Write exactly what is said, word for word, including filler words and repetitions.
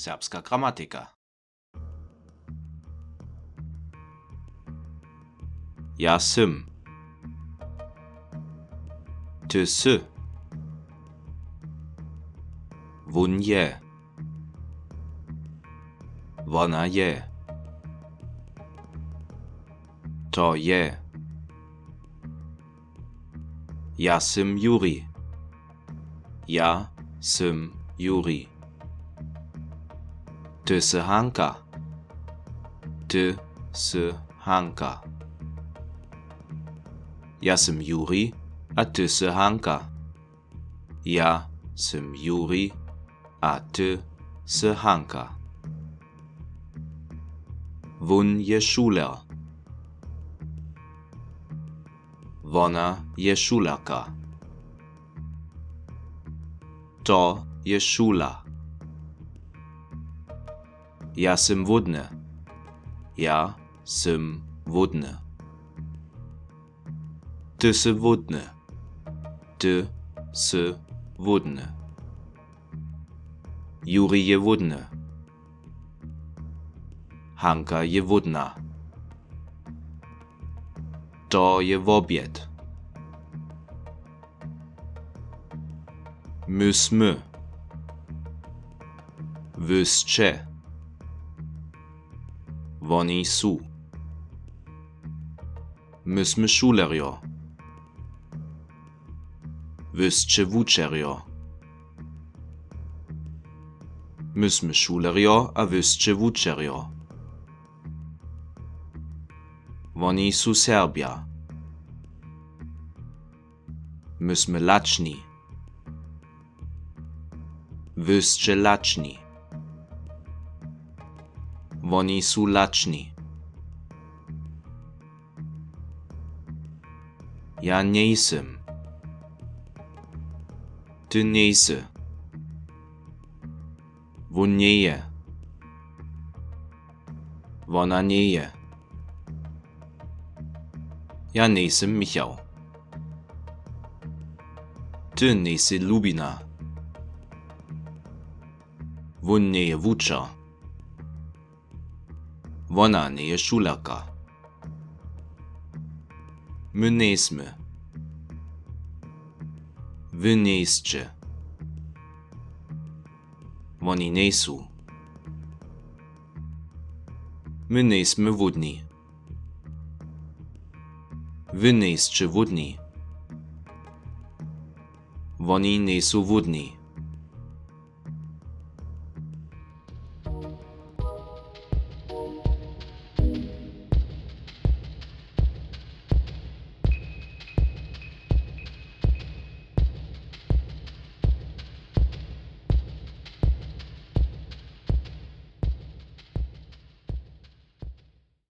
Serbska gramatika. Ja sym. Ty sy. Wón je. Wona je. To je. Ja sym Juri. Ja sym Juri. Ty sy Hanka. Ty sy Hanka. Ja sym Juri a ty sy Hanka. Ja sym Juri a ty sy Hanka. Wón je šuler. Wona je šulerka. To je šula. Ja sym hłódny. Ja sym hłódny. Ty sy hłódny. Ty sy hłódny. Juri je hłódny. Hanka je hłódna. To je wobjed. My smy. Wy sće. Woni su. My smy šulerjo. Wy sće wučerjo. My smy šulerjo a wy sće wučerjo. Woni su Serbja. My smy lačni. Wy sće lačni. Woni su lačni. Ja njejsym. Ty njejsy. Wón njeje. Wona njeje. Ja njejsym Michał. Ty njejsy Lubina. Wón njeje wučer. Wona njeje šulerka. My njejsmy. Wy njejsće. Woni njejsu. My njejsmy hłódni. Wy njejsće hłódni. Woni njejsu hłódni.